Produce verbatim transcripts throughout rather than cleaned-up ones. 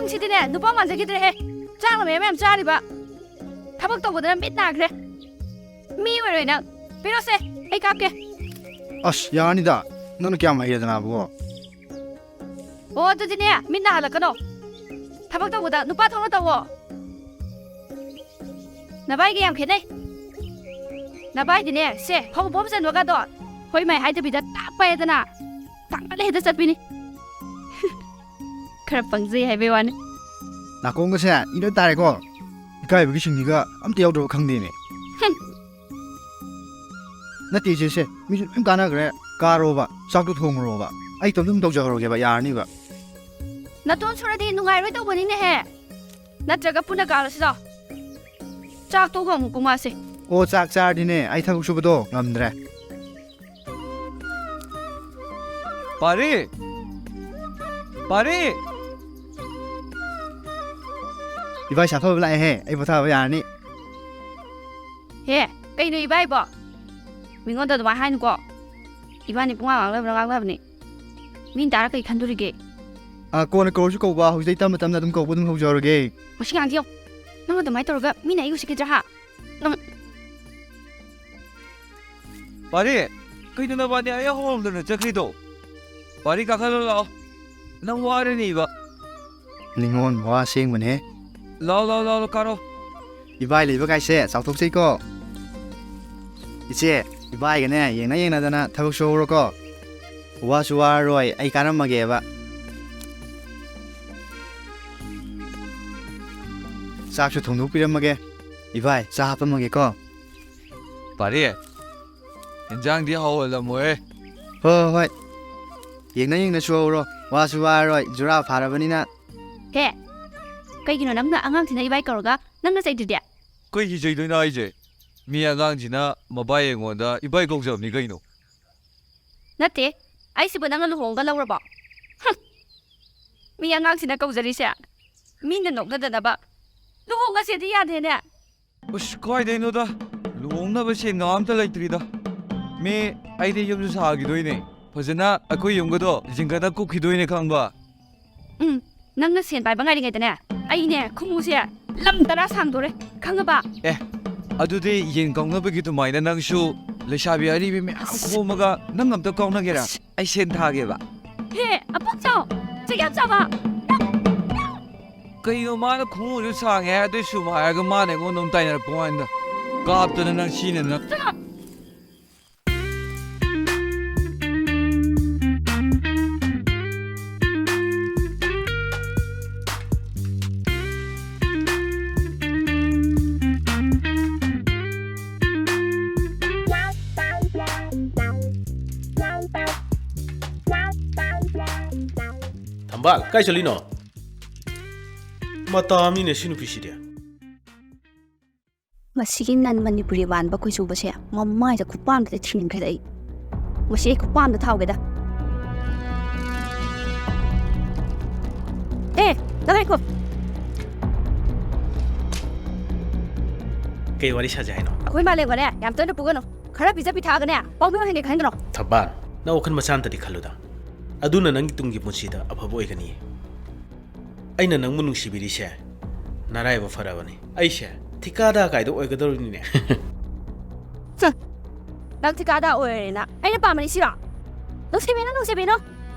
ꯁꯤꯗꯤꯅꯦ, ꯅꯨꯄꯥ ꯃꯥꯟꯖꯈꯤꯗ꯭ꯔꯦꯍꯦ꯫ ꯆꯥꯛꯅ ꯃꯌꯥꯝ ꯃꯌꯥꯝ ꯆꯥꯔꯤꯕ꯫ ꯊꯕꯛ ꯇꯧꯕꯗꯅ ꯃꯤꯠ ꯅꯥꯈ꯭ꯔꯦ꯫ ꯃꯤ ꯑꯣꯏꯔꯣꯏ ꯅꯪ꯫ ꯄꯤꯔꯣꯁꯦ, ꯑꯩ ꯀꯥꯞꯀꯦ꯫ ꯑꯁ, ꯌꯥꯔꯅꯤꯗ꯫ ꯅꯪꯅ ꯀꯌꯥꯝ ꯍꯩꯔꯗꯅꯕꯨ? ꯑꯣ, ꯑꯗꯨꯗꯤꯅꯦ, ꯃꯤꯠ ꯅꯥꯍꯜꯂꯛꯀꯅꯣ꯫ ꯊꯕꯛ ꯇꯧꯕꯗ ꯅꯨꯄꯥ ꯊꯣꯛꯅ ꯇꯧꯋꯣ꯫ ꯅꯕꯥꯏꯒ ꯌꯥꯝ ꯈꯦꯠꯅꯩ꯫ ꯅꯕꯥꯏꯗꯤꯅꯦ, ꯁꯦ, ꯐꯧ ꯄꯣꯝ ꯆꯟꯕꯒꯗꯣ ꯍꯣꯏ ꯃꯥꯏ ꯍꯥꯏꯗꯕꯤꯗ ꯇꯥꯛ ꯄꯥꯏꯗꯅ ꯇꯥꯡꯃꯜꯂꯦ ꯍꯦꯛꯇ ꯆꯠꯄꯤꯅꯤ꯫ ꯈꯔ ꯄꯪꯖꯩ ꯍꯥꯏꯕꯩ ꯋꯥꯅꯤ꯫ ꯅꯥꯀꯣꯡꯒꯁꯦ ꯏꯔ ꯇꯥꯔꯦꯀꯣ꯫ ꯏꯀꯥꯏꯕꯒꯤ ꯁꯤꯡꯂꯤꯒ ꯑꯝꯇ ꯌꯥꯎꯗ꯭ꯔꯕ ꯈꯪꯗꯦꯅꯦ꯫ ꯍꯨꯝ꯫ ꯅꯠꯇꯦ ꯏꯆꯦꯁꯦ, ꯃꯤꯁꯨ ꯂꯣꯏ ꯀꯥꯟꯅꯈ꯭ꯔꯦ꯫ ꯀꯥꯔꯣꯕ, ꯆꯥꯛꯇꯣ ꯊꯣꯡꯉꯨꯔꯣꯕ꯫ ꯑꯩ ꯏꯇꯣꯝꯇ ꯑꯗꯨꯝ ꯇꯧꯖꯍꯧꯔꯒꯦꯕ, ꯌꯥꯔꯅꯤꯕ꯫ ꯅꯇꯣꯟ ꯁꯨꯔꯗꯤ ꯅꯨꯡꯉꯥꯏꯔꯣꯏ ꯇꯧꯕꯅꯤꯅꯦꯍꯦ꯫ ꯅꯠꯇ꯭ꯔꯒ ꯄꯨꯟꯅ ꯀꯥꯔꯁꯤꯔꯣ? ꯆꯥꯛ ꯇꯣꯛꯑꯒ ꯑꯃꯨꯛ ꯀꯨꯝꯃꯛꯑꯁꯤ꯫ ꯑꯣ, ꯆꯥꯛ ꯆꯥꯔꯗꯤꯅꯦ, ꯑꯩ ꯊꯕꯛ ꯁꯨꯕꯗꯣ ꯉꯝꯗ꯭ꯔꯦ꯫ ꯄꯥꯔꯤ! ꯄꯥꯔꯤ! ꯏꯕꯥꯏ ꯁꯥꯐꯕ ꯂꯥꯛꯑꯦꯍꯦ, ꯑꯩ ꯄꯣꯊꯥꯕ ꯌꯥꯔꯅꯤ꯫ ꯍꯦ, ꯀꯩꯅꯣ ꯏꯕꯥꯏꯕꯣ? ꯃꯤꯉꯣꯟꯗ ꯑꯗꯨꯃꯥꯏꯅ ꯍꯥꯏꯅꯨꯀꯣ꯫ ꯏꯕꯥꯅꯤ ꯄꯨꯡꯉꯥꯡ ꯉꯥꯡꯅꯕꯅ ꯉꯥꯡꯅꯕꯅꯦ꯫ ꯃꯤꯅ ꯇꯥꯔ ꯀꯩ ꯈꯟꯗꯣꯔꯤꯒꯦ? ꯑ, ꯀꯣꯟꯅ ꯀꯧꯔꯁꯨ ꯀꯧꯕ, ꯍꯧꯖꯤꯛꯇꯩ ꯇꯞꯅ ꯇꯞꯅ ꯑꯗꯨꯝ ꯀꯧꯕ ꯑꯗꯨꯝ ꯍꯧꯖꯍꯧꯔꯒꯦ꯫ ꯃꯁꯤ ꯉꯥꯡꯁꯤ ꯌꯦꯡꯉꯨ꯫ ꯅꯪ ꯑꯗꯨꯃꯥꯏꯅ ꯇꯧꯔꯒ ꯃꯤꯅ ꯑꯩ ꯎꯁꯤꯠꯈꯤꯗ꯭ꯔꯥ ꯍꯥ? ꯅꯪ ꯄꯥꯔꯤ, ꯀꯩꯅꯣ ꯅꯕꯥꯅꯤ ꯑꯩ ꯍꯧꯔꯝꯗꯅ ꯆꯠꯈ꯭ꯔꯤꯗꯣ? ꯄꯥꯔꯤ, ꯀꯥꯈꯠꯂꯣ ꯂꯥꯛꯑꯣ꯫ ꯅꯪ ꯋꯥꯔꯅꯤꯕ꯫ ꯅꯤꯉꯣꯜ ꯃꯋꯥ ꯑꯁꯦꯡꯕꯅꯦ꯫ ꯂꯥꯎ, ꯂꯥꯎ, ꯂꯥꯎ, ꯂꯥꯎ, ꯀꯥꯔꯣ꯫ ꯏꯕꯥꯏ ꯂꯩꯕ ꯀꯥꯏꯁꯦ ꯆꯥꯎꯊꯣꯛꯆꯩꯀꯣ꯫ ꯏꯆꯦ, ꯏꯕꯥꯏꯒꯅꯦ ꯌꯦꯡꯅ ꯌꯦꯡꯅꯗꯅ ꯊꯕꯛ ꯁꯨꯍꯧꯔꯣꯀꯣ꯫ ꯋꯥꯁꯨ ꯋꯥꯔꯔꯣꯏ, ꯑꯩ ꯀꯥꯔꯝꯃꯒꯦꯕ꯫ ꯆꯥꯛꯁꯨ ꯊꯣꯡꯗꯣꯛꯄꯤꯔꯝꯃꯒꯦ꯫ ꯏꯕꯥꯏ, ꯆꯥ ꯍꯥꯞꯄꯝꯃꯒꯦꯀꯣ꯫ ꯄꯥꯔꯤ, ꯏꯟꯖꯥꯡꯗꯤ ꯍꯥꯎꯍꯜꯂꯝꯃꯣꯍꯦ꯫ ꯍꯣꯏ, ꯍꯣꯏ, ꯍꯣꯏ꯫ ꯌꯦꯡꯅ ꯌꯦꯡꯅ ꯁꯨꯍꯧꯔꯣ꯫ ꯋꯥꯁꯨ ꯋꯥꯔꯔꯣꯏ, ꯖꯨꯔꯥ ꯐꯥꯔꯕꯅꯤꯅ꯫ ꯍꯦ, ꯀꯩꯒꯤꯅꯣ ꯅꯪꯅ ꯑꯉꯥꯡꯁꯤꯅ ꯏꯕꯥꯏ ꯀꯧꯔꯒ ꯅꯪꯅ ꯆꯩꯗ꯭ꯔꯤꯗꯤ? ꯀꯩꯒꯤ ꯆꯩꯗꯣꯏꯅꯣ ꯍꯥꯏꯁꯦ? ꯃꯤ ꯑꯉꯥꯡꯁꯤꯅ ꯃꯕꯥꯏ ꯑꯩꯉꯣꯟꯗ ꯏꯕꯥꯏ ꯀꯧꯖꯕꯅꯤ ꯀꯩꯅꯣ꯫ ꯅꯠꯇꯦ, ꯑꯩꯁꯤꯕꯨ ꯅꯪꯅ ꯂꯨꯍꯣꯡꯒ ꯂꯧꯔꯕꯣ? ꯍꯨꯝ, ꯃꯤ ꯑꯉꯥꯡꯁꯤꯅ ꯀꯧꯖꯔꯤꯁꯦ ꯃꯤꯅ ꯅꯣꯛꯅꯗꯅꯕ꯫ ꯂꯨꯍꯣꯡꯉꯁꯦꯗꯤ ꯌꯥꯗꯦꯅꯦ꯫ ꯑꯁ, ꯀꯥꯏꯗꯩꯅꯣꯗ? ꯂꯨꯍꯣꯡꯅꯕ ꯁꯦꯟꯒ ꯑꯝꯇ ꯂꯩꯇ꯭ꯔꯤꯗ꯫ ꯃꯤ, ꯑꯩꯗꯤ ꯌꯨꯝꯁꯨ ꯁꯥꯈꯤꯗꯣꯏꯅꯦ꯫ ꯐꯖꯅ ꯑꯩꯈꯣꯏ ꯌꯨꯝꯒꯗꯣ ꯖꯤꯡꯒꯅ ꯀꯨꯞꯈꯤꯗꯣꯏꯅꯦ ꯈꯪꯕ꯫ ꯎꯝ, ꯅꯪꯅ ꯁꯦꯟ ꯄꯥꯏꯕ ꯉꯥꯏꯔꯤꯉꯩꯗꯅꯦ, ꯑꯩꯅꯦ ꯈꯨꯃꯨꯁꯦ ꯂꯝ ꯇꯔꯥ ꯁꯥꯡꯗꯣꯔꯦ, ꯈꯪꯉꯕ? ꯑꯦ, ꯑꯗꯨꯗꯤ ꯌꯦꯟ ꯀꯥꯎꯅꯕꯒꯤ ꯑꯗꯨꯃꯥꯏꯅ ꯅꯪꯁꯨ ꯂꯩꯁꯥꯕꯤ ꯑꯔꯤꯕꯤ ꯃꯌꯥꯝ ꯑꯁ꯫ ꯈꯣꯝꯃꯒ ꯅꯪ ꯑꯝꯇ ꯀꯥꯎꯅꯒꯦꯔꯥ? ꯑꯁ꯫ ꯑꯩ ꯁꯦꯟ ꯊꯥꯒꯦꯕ꯫ ꯍꯦ, ꯑꯄꯪ ꯆꯥꯎ! ꯆꯩ ꯌꯥꯝ ꯆꯥꯕ! ꯀꯩꯅꯣ, ꯃꯥꯅ ꯈꯣꯡꯎꯞꯁꯨ ꯁꯥꯡꯉꯦ ꯍꯥꯏ, ꯑꯗꯨꯏꯁꯨ ꯍꯥꯏꯔꯒ ꯃꯥꯅ ꯑꯩꯉꯣꯟꯗ ꯑꯃꯨꯛ ꯇꯥꯏꯅꯔꯛꯄ ꯋꯥꯅꯤꯗ꯫ ꯀꯥꯞꯇꯅ ꯅꯪ ꯁꯤꯅ ꯅꯪ꯫ ꯆꯠꯂꯣ! ꯊꯝꯕꯥꯜ, ꯀꯥꯏ ꯆꯠꯂꯤꯅꯣ? ꯃꯇꯥ ꯑꯃꯅꯤꯅꯦ ꯁꯤ ꯅꯨꯄꯤꯁꯤꯗꯤ꯫ ꯃꯁꯤꯒꯤ ꯅꯟ ꯃꯅꯤꯄꯨꯔꯤ ꯃꯥꯟꯕ ꯀꯨꯆꯨꯕꯁꯦ ꯃꯃꯥꯏꯗ ꯈꯨꯄꯥꯝꯗ ꯊꯤꯟꯈ꯭ꯔꯦ ꯑꯩ꯫ ꯃꯁꯤ ꯑꯩ ꯈꯨꯄꯥꯝꯗ ꯊꯥꯎꯒꯦꯗ꯫ ꯑꯦ, ꯅꯪ ꯉꯥꯏꯈꯣ꯫ ꯀꯩ ꯋꯥꯔꯤ ꯁꯥꯖꯦ ꯍꯥꯏꯅꯣ? ꯑꯩꯈꯣꯏ ꯃꯥꯂꯦꯝꯒꯅꯦ ꯌꯥꯝ ꯇꯣꯏꯅ ꯄꯨꯒꯅꯨ꯫ ꯈꯔ ꯄꯤꯖ ꯄꯤꯊꯛꯑꯒꯅꯦ ꯄꯥꯎꯃꯤ ꯑꯣꯏꯍꯟꯒꯦ ꯈꯟꯒꯅꯣ꯫ ꯊꯝꯕꯥꯜ, ꯅꯪ ꯋꯥꯈꯜ ꯃꯆꯥ ꯑꯝꯇꯗꯤ ꯈꯜꯂꯨꯗ꯫ ꯑꯗꯨꯅ ꯅꯪꯒꯤ ꯇꯨꯡꯒꯤ ꯄꯨꯟꯁꯤꯗ ꯑꯐꯕ ꯑꯣꯏꯒꯅꯤꯌꯦ꯫ ꯑꯩꯅ ꯅꯪꯕꯨ ꯅꯨꯡꯁꯤꯕꯤꯔꯤꯁꯦ ꯅꯔꯥꯏꯕꯛ ꯐꯔꯕꯅꯤ꯫ ꯑꯩꯁꯦ ꯊꯤꯀꯥꯗꯥ ꯀꯥꯏꯗꯣ ꯑꯣꯏꯒꯗꯧꯔꯤꯅꯤꯅꯦ꯫ ꯍ, ꯅꯪ ꯊꯤꯀꯥꯗꯥ ꯑꯣꯏꯔꯦꯅ ꯑꯩꯅ ꯄꯥꯝꯕꯅꯤ ꯁꯤꯔꯣ? ꯅꯨꯡꯁꯤꯕꯤꯅꯨ, ꯅꯨꯡꯁꯤꯕꯤꯅꯨ꯫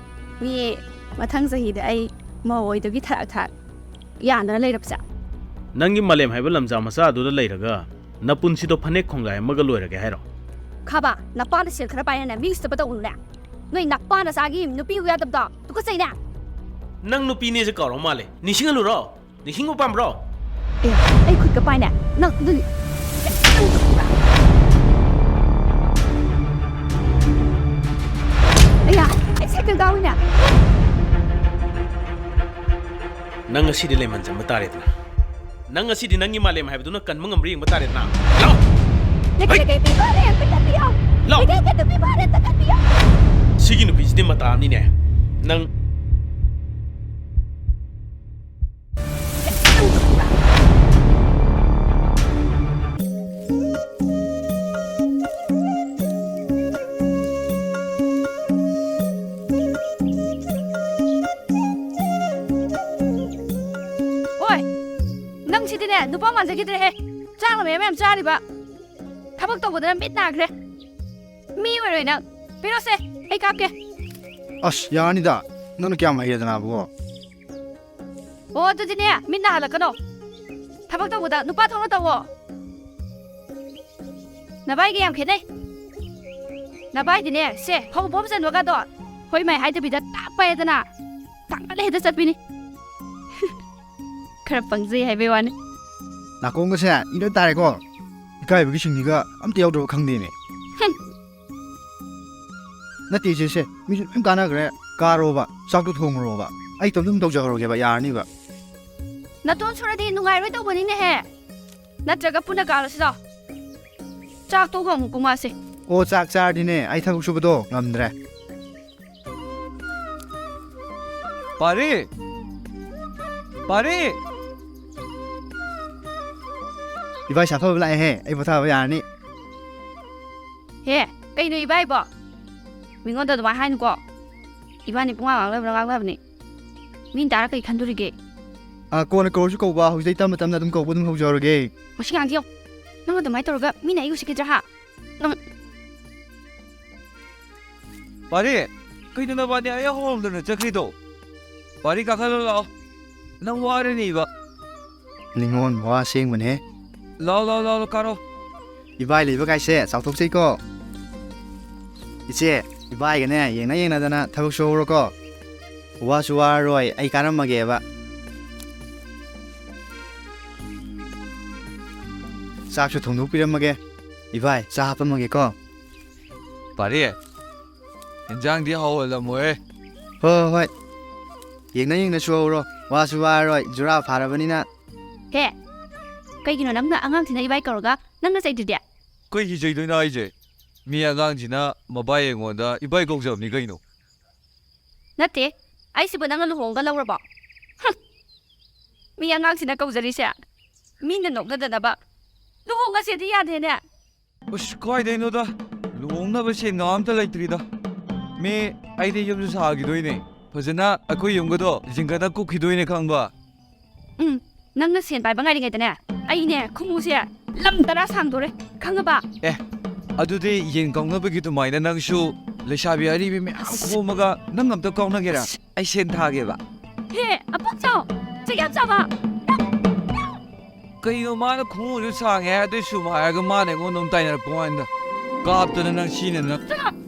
ꯃꯤ ꯃꯊꯪ ꯆꯍꯤꯗ ꯑꯩ ꯃꯧ ꯑꯣꯏꯗꯧꯒꯤ ꯊꯥꯛ ꯊꯥꯛ ꯌꯥꯟꯗꯅ ꯂꯩꯔꯕꯁꯦ꯫ ꯅꯪꯒꯤ ꯃꯥꯂꯦꯝ ꯍꯥꯏꯕ ꯂꯝꯖꯥ ꯃꯆꯥꯗꯨꯗ ꯂꯩꯔꯒ ꯅꯄꯨꯟꯁꯤꯗꯣ ꯐꯅꯦꯛ ꯈꯣꯡꯒꯥꯏ ꯑꯃꯒ ꯂꯣꯏꯔꯒꯦ ꯍꯥꯏꯔꯣ? ꯈꯥꯕ, ꯅꯄꯥꯅ ꯁꯦꯜ ꯈꯔ ꯄꯥꯏꯅꯅꯦ ꯃꯤ ꯎꯁꯤꯠꯇꯕ ꯇꯧꯒꯅꯨꯅꯦ꯫ ꯅꯣꯏ ꯅꯄꯥ ꯅꯆꯥꯒꯤ ꯅꯨꯄꯤ ꯎ ꯌꯥꯗꯕꯗꯣ ꯇꯨꯀꯠꯆꯩꯅꯦ꯫ ꯅꯪ ꯅꯨꯄꯤꯅꯦꯁꯦ ꯀꯥꯎꯔ ꯃꯥꯜꯂꯦ꯫ ꯅꯤꯡꯁꯤꯡꯍꯜꯂꯨꯔꯣ? ꯅꯤꯡꯁꯤꯡꯕ ꯄꯥꯝꯕ꯭ꯔꯣ? ꯑꯦ, ꯑꯩ ꯈꯨꯠꯀ ꯄꯥꯏꯅꯦ꯫ ꯅꯪ, ꯅꯪ, ꯑꯌꯥ, ꯑꯩ ꯁꯥꯏꯀꯜ ꯀꯥꯎꯏꯅꯦ꯫ ꯅꯪ ꯉꯁꯤꯗꯤ ꯂꯩꯃꯟ ꯆꯝꯕ ꯇꯥꯔꯦꯗꯅ꯫ ꯅꯪ ꯉꯁꯤꯗꯤ ꯅꯪꯒꯤ ꯃꯥꯂꯦꯝ ꯍꯥꯏꯕꯗꯨꯅ ꯀꯟꯕ ꯉꯝꯕ꯭ꯔꯥ ꯌꯦꯡꯕ ꯇꯥꯔꯦꯗꯅ꯫ ꯂꯥꯛꯑꯣ! ꯂꯩꯀꯥꯏ ꯍꯩ! ꯂꯩꯀꯥꯏ ꯄꯤꯕ ꯔꯦꯟ ꯄꯤꯊꯛꯄꯤꯌꯣ! ꯂꯥꯛꯑꯣ! ꯂꯩꯀꯥꯏ ꯀꯠꯇ ꯄꯤꯕ ꯔꯦꯟ ꯇꯛꯀꯠꯄꯤꯌꯣ! ꯁꯤꯒꯤ ꯅꯨꯄꯤꯁꯤꯗꯤ ꯃꯇꯥ ꯑꯃꯅꯤꯅꯦ꯫ ꯅꯪ ꯑꯦ, ꯅꯨꯄꯥ ꯃꯥꯟꯖꯈꯤꯗ꯭ꯔꯦꯍꯦ꯫ ꯆꯥꯛꯅ ꯃꯌꯥꯝ ꯃꯌꯥꯝ ꯆꯥꯔꯤꯕ꯫ ꯊꯕꯛ ꯇꯧꯕꯗꯅ ꯃꯤꯠ ꯅꯥꯈ꯭ꯔꯦ꯫ ꯃꯤ ꯑꯣꯏꯔꯣꯏ ꯅꯪ꯫ ꯄꯤꯔꯣꯁꯦ, ꯑꯩ ꯀꯥꯞꯀꯦ꯫ ꯑꯁ, ꯌꯥꯔꯅꯤꯗ꯫ ꯅꯪꯅ ꯀꯌꯥꯝ ꯍꯩꯔꯗꯅꯕꯨ? ꯑꯣ, ꯑꯗꯨꯗꯤꯅꯦ, ꯃꯤꯠ ꯅꯥꯍꯜꯂꯛꯀꯅꯣ꯫ ꯊꯕꯛ ꯇꯧꯕꯗ ꯅꯨꯄꯥ ꯊꯣꯛꯅ ꯇꯧꯋꯣ꯫ ꯅꯚꯥꯏꯒ ꯌꯥꯝ ꯈꯦꯠꯅꯩ꯫ ꯅꯚꯥꯏꯗꯤꯅꯦ, ꯁꯦ, ꯐꯧ ꯄꯣꯝ ꯆꯟꯕꯒꯗꯣ ꯍꯣꯏ ꯃꯥꯏ ꯍꯥꯏꯗꯕꯤꯗ ꯇꯥꯛ ꯄꯥꯏꯌꯦꯗꯅ꯫ ꯇꯥꯛꯃꯜꯂꯦ ꯍꯦꯛꯇ ꯆꯠꯄꯤꯅꯤ꯫ ꯈꯔ ꯄꯪꯖꯩ ꯍꯥꯏꯕꯩ ꯋꯥꯅꯤ꯫ ꯅꯥꯀꯣꯡꯒꯁꯦ ꯏꯔ ꯇꯥꯔꯦꯀꯣ꯫ ꯏꯀꯥꯏꯕꯒꯤ ꯁꯤꯡꯅꯤꯒ ꯑꯝꯇ ꯌꯥꯎꯗ꯭ꯔꯕ ꯈꯪꯗꯦꯅꯦ꯫ ꯍꯨꯝ꯫ ꯅꯠꯇꯦ ꯏꯆꯦꯁꯦ, ꯃꯤꯁꯨ ꯂꯣꯏ ꯀꯥꯟꯅꯈ꯭ꯔꯦ꯫ ꯀꯥꯔꯣꯕ, ꯆꯥꯛꯇꯣ ꯊꯣꯡꯉꯨꯔꯣꯕ꯫ ꯑꯩ ꯏꯇꯣꯝꯇ ꯑꯗꯨꯝ ꯇꯧꯖꯍꯧꯔꯒꯦꯕ, ꯌꯥꯔꯅꯤꯕ꯫ ꯅꯇꯣꯟ ꯁꯨꯔꯗꯤ ꯅꯨꯡꯉꯥꯏꯔꯣꯏ ꯇꯧꯕꯅꯤꯅꯦꯍꯦ꯫ ꯅꯠꯇ꯭ꯔꯒ ꯄꯨꯟꯅ ꯀꯥꯔꯁꯤꯔꯣ? ꯆꯥꯛ ꯇꯣꯛꯑꯒ ꯑꯃꯨꯛ ꯀꯨꯝꯃꯛꯑꯁꯤ꯫ ꯑꯣ, ꯆꯥꯛ ꯆꯥꯔꯗꯤꯅꯦ, ꯑꯩ ꯊꯕꯛ ꯁꯨꯕꯗꯣ ꯉꯝꯗ꯭ꯔꯦ꯫ ꯄꯥꯔꯤ! ꯄꯥꯔꯤ! ꯏꯕꯥꯏ ꯁꯥꯐꯕ ꯂꯥꯛꯑꯦꯍꯦ, ꯑꯩ ꯄꯣꯊꯥꯕ ꯌꯥꯔꯅꯤ꯫ ꯍꯦ, ꯀꯩꯅꯣ ꯏꯕꯥꯏꯕꯣ? ꯃꯤꯉꯣꯟꯗ ꯑꯗꯨꯃꯥꯏꯅ ꯍꯥꯏꯅꯨꯀꯣ꯫ ꯏꯕꯥꯅꯤ ꯄꯨꯡꯉꯥꯡ ꯉꯥꯡꯅꯕꯅ ꯉꯥꯡꯅꯕꯅꯤ꯫ ꯃꯤꯅ ꯇꯥꯔ ꯀꯩ ꯈꯟꯗꯣꯔꯤꯒꯦ? ꯑ, ꯀꯣꯟꯅ ꯀꯧꯔꯁꯨ ꯀꯧꯕ, ꯍꯧꯖꯤꯛ ꯑꯩ ꯇꯞꯅ ꯇꯞꯅ ꯑꯗꯨꯝ ꯀꯧꯕ ꯑꯗꯨꯝ ꯍꯧꯖꯍꯧꯔꯒꯦ꯫ ꯃꯁꯤ ꯉꯥꯡꯁꯤ ꯌꯦꯡꯉꯨ꯫ ꯅꯪ ꯑꯗꯨꯃꯥꯏꯅ ꯇꯧꯔꯒ ꯃꯤꯅ ꯑꯩ ꯎꯁꯤꯠꯈꯤꯗ꯭ꯔꯥ ꯍꯥ? ꯅꯪ ꯄꯥꯔꯤ, ꯀꯩꯅꯣ ꯅꯕꯥꯅꯤ ꯑꯩ ꯍꯧꯔꯝꯗꯅ ꯆꯠꯈ꯭ꯔꯤꯗꯣ? ꯄꯥꯔꯤ, ꯀꯥꯈꯠꯂꯣ ꯂꯥꯛꯑꯣ꯫ ꯅꯪ ꯋꯥꯔꯅꯤꯕ꯫ ꯅꯤꯉꯣꯜ ꯋꯥ ꯑꯁꯦꯡꯕꯅꯦ꯫ ꯂꯥꯛꯑꯣ, ꯂꯥꯛꯑꯣ, ꯂꯥꯛꯑꯣ, ꯀꯥꯔꯣ꯫ ꯏꯕꯥꯏ ꯂꯩꯕ ꯀꯥꯏꯁꯦ ꯆꯥꯎꯊꯣꯛꯆꯩꯀꯣ꯫ ꯏꯆꯦ, ꯏꯕꯥꯏꯒꯅꯦ ꯌꯦꯡꯅ ꯌꯦꯡꯅꯗꯅ ꯊꯕꯛ ꯁꯨꯍꯧꯔꯣꯀꯣ꯫ ꯋꯥꯁꯨ ꯋꯥꯔꯔꯣꯏ, ꯑꯩ ꯀꯥꯔꯝꯃꯒꯦꯕ꯫ ꯆꯥꯛꯁꯨ ꯊꯣꯡꯗꯣꯛꯄꯤꯔꯝꯃꯒꯦ꯫ ꯏꯕꯥꯏ, ꯆꯥ ꯍꯥꯞꯄꯝꯃꯒꯦꯀꯣ꯫ ꯄꯥꯔꯤ, ꯏꯟꯖꯥꯡꯗꯤ ꯍꯥꯎꯍꯜꯂꯝꯃꯣꯍꯦ꯫ ꯍꯣꯏ, ꯍꯣꯏ, ꯍꯣꯏ꯫ ꯌꯦꯡꯅ ꯌꯦꯡꯅ ꯁꯨꯍꯧꯔꯣ꯫ ꯋꯥꯁꯨ ꯋꯥꯔꯔꯣꯏ, ꯖꯨꯔꯥ ꯐꯥꯔꯕꯅꯤꯅ꯫ ꯍꯦ, ꯀꯩꯒꯤꯅꯣ ꯅꯪꯅ ꯑꯉꯥꯡꯁꯤꯅ ꯏꯕꯥꯏ ꯀꯧꯔꯒ ꯅꯪꯅ ꯆꯩꯗ꯭ꯔꯤꯗꯤ? ꯀꯩꯒꯤ ꯆꯩꯗꯣꯏꯅꯣ ꯍꯥꯏꯁꯦ? ꯃꯤ ꯑꯉꯥꯡꯁꯤꯅ ꯃꯕꯥꯏ ꯑꯩꯉꯣꯟꯗ ꯏꯕꯥꯏ ꯀꯧꯖꯕꯅꯤ ꯀꯩꯅꯣ꯫ ꯅꯠꯇꯦ, ꯑꯩꯁꯤꯕꯨ ꯅꯪꯅ ꯂꯨꯍꯣꯡꯒ ꯂꯧꯔꯕꯣ? ꯍꯨꯝ, ꯃꯤ ꯑꯉꯥꯡꯁꯤꯅ ꯀꯧꯖꯔꯤꯁꯦ ꯃꯤꯅ ꯅꯣꯛꯅꯗꯅꯕ꯫ ꯂꯨꯍꯣꯡꯉꯁꯦꯗꯤ ꯌꯥꯗꯦꯅꯦ꯫ ꯑꯁ, ꯀꯥꯏꯗꯩꯅꯣꯗ? ꯂꯨꯍꯣꯡꯅꯕ ꯁꯦꯟꯒ ꯑꯝꯇ ꯂꯩꯇ꯭ꯔꯤꯗ꯫ ꯃꯤ, ꯑꯩꯗꯤ ꯌꯨꯝꯁꯨ ꯁꯥꯈꯤꯗꯣꯏꯅꯦ꯫ ꯐꯖꯅ ꯑꯩꯈꯣꯏ ꯌꯨꯝꯒꯗꯣ ꯖꯤꯡꯒꯅ ꯀꯨꯞꯈꯤꯗꯣꯏꯅꯦ ꯈꯪꯕ꯫ ꯎꯝ, ꯅꯪꯅ ꯁꯦꯟ ꯄꯥꯏꯕ ꯉꯥꯏꯔꯤꯉꯩꯗꯅꯦ, ꯑꯩꯅꯦ ꯈꯨꯃꯨꯁꯦ ꯂꯝ ꯇꯔꯥ ꯁꯥꯡꯗꯣꯔꯦ, ꯈꯪꯉꯕ? ꯑꯦ, ꯑꯗꯨꯗꯤ ꯌꯦꯟ ꯀꯥꯎꯅꯕꯒꯤ ꯑꯗꯨꯃꯥꯏꯅ ꯅꯪꯁꯨ ꯂꯩꯁꯥꯕꯤ ꯑꯔꯤꯕꯤ ꯃꯌꯥꯝ ꯈꯣꯝꯃꯒ ꯅꯪ ꯑꯝꯇ ꯀꯥꯎꯅꯒꯦꯔꯥ? ꯑꯁ꯫ ꯑꯩ ꯁꯦꯟ ꯊꯥꯒꯦꯕ꯫ ꯍꯦ, ꯑꯄꯣꯛꯆꯥꯎ, ꯆꯩ ꯌꯥꯝ ꯆꯥꯕ꯫ ꯀꯩꯅꯣ ꯃꯥꯅ ꯈꯨꯃꯨꯁꯨ ꯁꯥꯡꯉꯦ ꯍꯥꯏ, ꯑꯗꯨꯏꯁꯨ ꯍꯥꯏꯔꯒ ꯃꯥꯅ ꯑꯩꯉꯣꯟꯗ ꯑꯃꯨꯛ ꯇꯥꯏꯅꯔꯛꯄ ꯋꯥꯅꯤꯗ꯫ ꯀꯥꯞꯇꯅ ꯅꯪ ꯁꯤꯅ ꯅꯪ꯫ ꯆꯠꯂꯣ꯫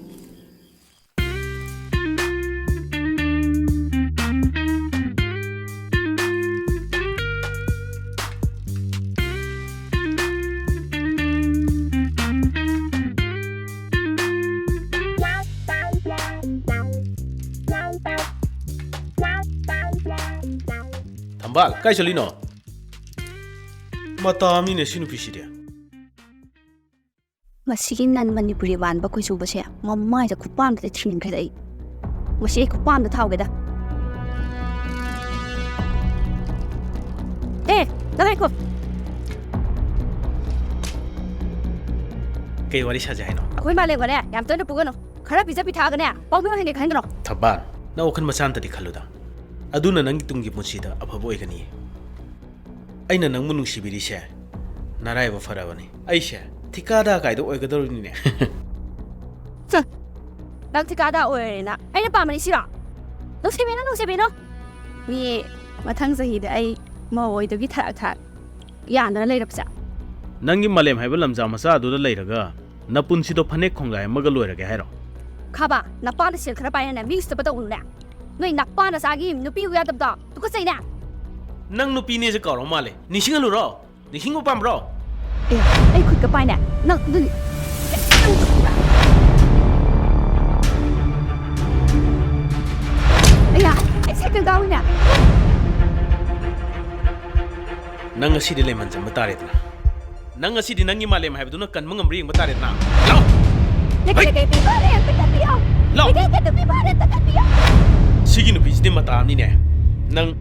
ꯊꯝꯕꯥꯜ, ꯀꯥꯏ ꯆꯠꯂꯤꯅꯣ? ꯃꯇꯥ ꯑꯃꯅꯤꯅꯦ ꯁꯤ ꯅꯨꯄꯤꯁꯤꯗꯤ꯫ ꯃꯁꯤꯒꯤ ꯅꯟ ꯃꯅꯤꯄꯨꯔꯤ ꯃꯥꯟꯕ ꯀꯨꯆꯨꯕꯁꯦ ꯃꯃꯥꯏꯗ ꯈꯨꯄꯥꯝꯗ ꯊꯤꯟꯈ꯭ꯔꯦꯗ ꯑꯩ꯫ ꯃꯁꯤ ꯑꯩ ꯈꯨꯄꯥꯝꯗ ꯊꯥꯎꯒꯦꯗ꯫ ꯑꯦ, ꯅꯪ ꯉꯥꯏꯈꯣ꯫ ꯀꯩ ꯋꯥꯔꯤ ꯁꯥꯖꯦ ꯍꯥꯏꯅꯣ? ꯑꯩꯈꯣꯏ ꯃꯥꯂꯦꯝꯒꯅꯦ ꯌꯥꯝ ꯇꯣꯏꯅ ꯄꯨꯒꯅꯨ꯫ ꯈꯔ ꯄꯤꯖ ꯄꯤꯊꯛꯑꯒꯅꯦ ꯄꯥꯎꯃꯤ ꯑꯣꯏꯍꯟꯒꯦ ꯈꯟꯒꯅꯣ꯫ ꯊꯝꯕꯥꯜ, ꯅꯪ ꯋꯥꯈꯜ ꯃꯆꯥ ꯑꯝꯇꯗꯤ ꯈꯜꯂꯨꯗ꯫ ꯑꯗꯨꯅ ꯅꯪꯒꯤ ꯇꯨꯡꯒꯤ ꯄꯨꯟꯁꯤꯗ ꯑꯐꯕ ꯑꯣꯏꯒꯅꯤ꯫ ꯑꯩꯅ ꯅꯪꯕꯨ ꯅꯨꯡꯁꯤꯕꯤꯔꯤꯁꯦ ꯅꯔꯥꯏꯕꯛ ꯐꯔꯕꯅꯤ꯫ ꯑꯩꯁꯦ ꯊꯤꯀꯥꯗꯥ ꯀꯥꯏꯗꯣ ꯑꯣꯏꯒꯗꯧꯔꯤꯅꯤꯅꯦ꯫ ꯆꯠ! ꯅꯪ ꯊꯤꯀꯥꯗꯥ ꯑꯣꯏꯔꯦꯅ ꯑꯩꯅ ꯄꯥꯝꯕꯅꯤ ꯁꯤꯔꯣ? ꯅꯨꯡꯁꯤꯕꯤꯅꯨ, ꯅꯨꯡꯁꯤꯕꯤꯅꯨ꯫ ꯃꯤ ꯃꯊꯪ ꯆꯍꯤꯗ ꯑꯩ ꯃꯧ ꯑꯣꯏꯗꯣꯏꯒꯤ ꯊꯔꯥꯛ ꯊꯔꯥꯛ ꯌꯥꯟꯗꯅ ꯂꯩꯔꯕꯁꯦ꯫ ꯅꯪꯒꯤ ꯃꯥꯂꯦꯝ ꯍꯥꯏꯕ ꯂꯝꯖꯥ ꯃꯆꯥ ꯑꯗꯨꯗ ꯂꯩꯔꯒ ꯅꯄꯨꯟꯁꯤꯗꯣ ꯐꯅꯦꯛ ꯈꯣꯡꯒꯥꯏ ꯑꯃꯒ ꯂꯣꯏꯔꯒꯦ ꯍꯥꯏꯔꯣ? ꯈꯥꯕ, ꯅꯄꯥꯅ ꯁꯦꯜ ꯈꯔ ꯄꯥꯏꯅꯅꯦ ꯃꯤ ꯎꯁꯤꯠꯇꯕ ꯇꯧꯒꯅꯨꯅꯦ꯫ ꯅꯣꯏ ꯅꯄꯥ ꯅꯆꯥꯒꯤ ꯅꯨꯄꯤ ꯎ ꯌꯥꯗꯕꯗꯣ ꯇꯨꯀꯠꯆꯩꯅꯦ꯫ ꯅꯪ ꯅꯨꯄꯤꯅꯦꯁꯦ ꯀꯥꯎꯔ ꯃꯥꯜꯂꯦ꯫ ꯅꯤꯡꯁꯤꯡꯍꯜꯂꯨꯔꯣ? ꯅꯤꯡꯁꯤꯡꯕ ꯄꯥꯝꯕ꯭ꯔꯣ? ꯑꯦ, ꯑꯩ ꯈꯨꯠꯀ ꯄꯥꯏꯅꯦ꯫ ꯅꯪ ꯑꯗꯨꯗꯤ ꯑꯌꯥ, ꯑꯩ ꯁꯥꯏꯀꯜ ꯀꯥꯎꯏꯅꯦ꯫ ꯅꯪ ꯉꯁꯤꯗꯤ ꯂꯩꯃꯟ ꯆꯟꯕ ꯇꯥꯔꯦꯗꯅ꯫ ꯅꯪ ꯉꯁꯤꯗꯤ ꯅꯪꯒꯤ ꯃꯥꯂꯦꯝ ꯍꯥꯏꯕꯗꯨꯅ ꯀꯟꯕ ꯉꯝꯕ꯭ꯔꯥ ꯌꯦꯡꯕ ꯇꯥꯔꯦꯗꯅ꯫ ꯂꯥꯛꯑꯣ! ꯂꯩꯀꯥꯏ ꯍꯩ! ꯂꯩꯀꯥꯏ ꯄꯤꯕ ꯔꯦꯟꯇ ꯀꯟꯕꯤꯌꯣ! ꯂꯥꯛꯑꯣ! ꯂꯩꯀꯥꯏ ꯀꯟꯕ ꯄꯤꯕ ꯔꯦꯟꯇ ꯀꯟꯕꯤꯌꯣ! ꯁꯤꯒꯤ ꯅꯨꯄꯤꯁꯤꯗꯤ ꯃꯇꯥ ꯑꯃꯅꯤꯅꯦ꯫ ꯅꯪ